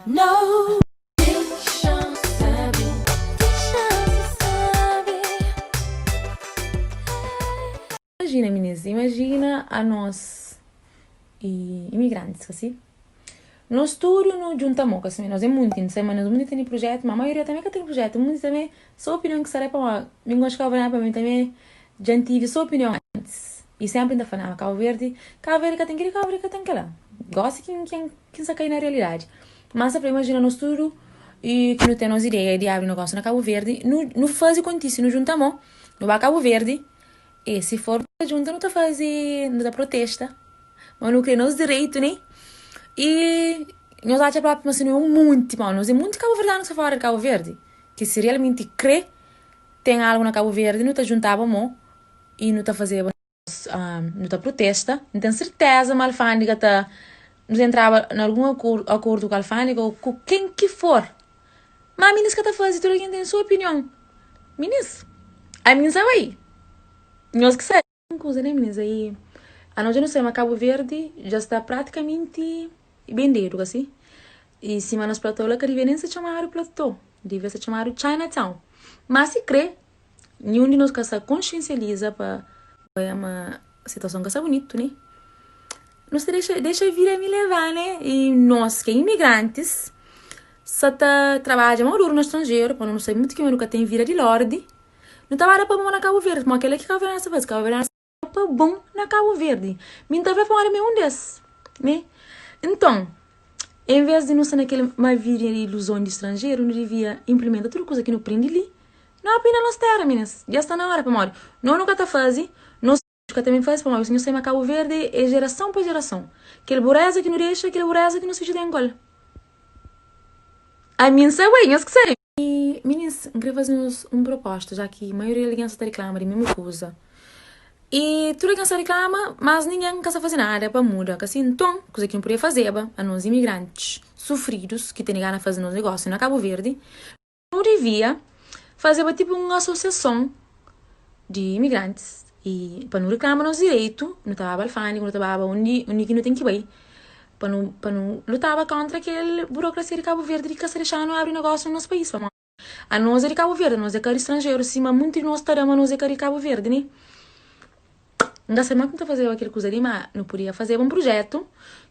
No. Dexa-m sabe, dexa-m sabe. Imajina, minis, imajina anos i imigrantis, ka si? Nos tudu nu djunta mo, ka si? Nos é munti, nu sai ma nos munti tene prujetu, ma maioria tanbe ka tene prujetu, munti tanbe so opinion ki sta la pamodi mi n gosta di Kabu Verdi pa mi tanbe dja N tive so opinion antis i senpri N ta fla, Kabu Verdi, Kabu Verdi ka ten kila, Kabu Verdi ka ten kila. Gosi ki N ki N sta kai na realidadi. Ma N sta fla, imajina nos tudu i ki nu ten nos ideia di abri nogósiu na Kabu Verdi, nu nu faze kontise, nu djunta mo, nu ba Kabu Verdi E si for pa djunta nu ta faze, nu ta protesta, ma nu kre nos direitu ne? E nhos atxa propi ma si nu é un munti, pamodi nos é munti kabuverdianu ki sta fora di Kabu Verdi, ki si realmenti kre ten algu na Kabu Verdi nu ta djuntaba mo i nu ta fazeba nos, nu ta protesta. N ten serteza ma alfandega ta, nu ta entraba na algun akordu ku alfandega o ku ken ki for. Ma minis ka ta faze, tudu algen ten su opinion. Minis, ami N sa bai, nhos ki sabe. Un kuza né minis, aí anos dja nu sabe ma Kabu Verdi dja sta pratikamenti bendedu, ka si? I sima nos platô la ka devia nen ser txomadu platô, devia ser txomadu Chinatown. Ma si kre ninhun di nos ka sta konsiensializa pa oia ma situason ka sta bunitu né? Nu sta dexa dexa vida mi leva né? I nos ki é imigrantis sa ta trabadja mau duru na stranjeru pa nu sabe mutu ki ma nu ka ten vida di lordi, nu ta ba da pa bon na Kabu Verdi, pamodi kela ki kabuverdianu sta faze, kabuverdianu sta pa bon na Kabu Verdi. Mi N ta fla pamodi mi é un des, né? Nton, en ves di nu sta na kel ma vida di iluzon di stranjeru, nu divia inplimenta tudu kuza ki nu prindi li, nu aplika na nos tera, minis. Dja sta na ora, pamodi no nu ka ta faze, nos ka ta ben faze, pamodi si nu sai ma Kabu Verdi é jerason pa jerason. Kel bureza ki nu dexa, kel bureza ki nos fidju ten ku el. Ami N sabe, nhos ki sabe. I minis, N kre faze nhos un proposta, ja ki maioria di algen sa ta riklama di mesmu kuza. I tudu algen sa riklama, mas ningen ka sa faze nada pa muda, ka si? Nton, kuza ki nu podia fazeba, anos imigrantis sufridus ki tene gana faze nos negósiu na Kabu Verdi, Nu divia fazeba tipu un asosiason di imigrantis i pa nu riklama nos direitu, nu ta baba alfandega, nu ta baba undi undi ki nu ten ki bai pa nu pa nu lutaba kontra kel burokrasia di Kabu Verdi di ka sta dexa-nu abri negósiu na nos país. Pamodi anos é di Kabu Verdi, anos é ka di stranjeru sima munti di nos ta da ma nos é ka di Kabu Verdi, ne? N ka sabe ma ki nu ta fazeba kel kuza li, ma nu podia fazeba un prujétu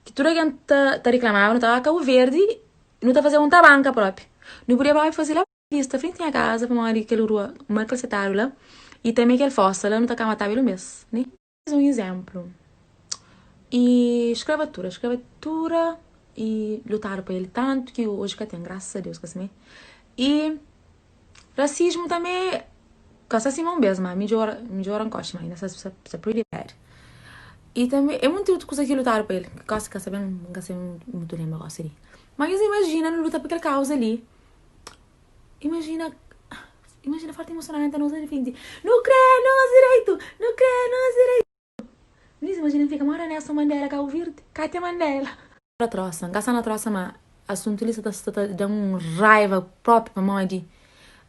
ki tudu algen ta ta riklamaba, nu ta baba Kabu Verdi Nu ta fazeba un tabanka propi. Nu podia bai faze la vista frenti nha kaza pamodi kel rua mal kalsetadu la i tanbe kel fosa la nu ta ka mataba el un bes, ne? Un izénplu, i skravatura. Skravatura i lutadu pa el tantu ki oji ka ten, grasas a Deus, ka simé? I rasismu tanbe ka sta sima un bes, ma midjora, midjora nkoxi, ma inda sta pretty bad. I tanbe é monti otu kuza ki lutadu pa el, ki gosi ka sta ben, N ka sta ben mutu lenbra gosi li. Ma nhos imajina nu luta pa kel kauza li. Imajina, imajina forti emosionanti anos la di frenti, Nu kre nos direitu! Nu kre nos direitu! Nhos imajina N fika mora Nelson Mandela Kabu Verdi, Katia Mandela. Na trosa, N ka sta na trosa ma asuntu li sta ta sta ta da-m un raiva propi pamodi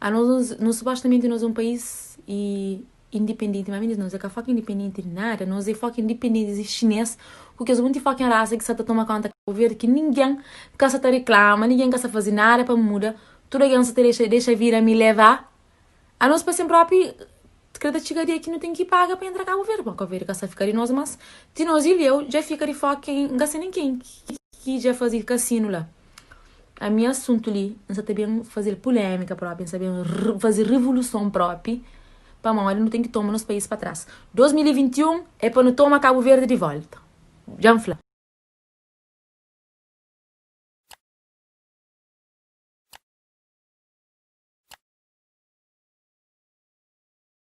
anos nos supostamenti nos é un país i Indipendenti, ma minis nos é ka foki indipendenti di nada, nos é foki indipendenti di xinês ku kes munti foki rasa ki sa ta toma konta Kabu Verdi ki ningen ka sa ta riklama, ningen ka sa fazi nada pa muda, tudu algen sa ta dexa dexa vida mi leva. Anos pa sen propi kre ta txiga dia ki nu ten ki paga pa entra Kabu Verdi, pamodi Kabu Verdi ka sa fika di nos mas ti nos ilheu dja fika di foki N ka sa nen ken ki dja fazi kasinu la. Ami asuntu li N sa ta ben faze-l pulémika propi, N sa ben faze revoluson propi pamodi nu ten ki toma nos país pa tras. 2021 é pa nu toma Kabu Verdi di volta. Dja N fla.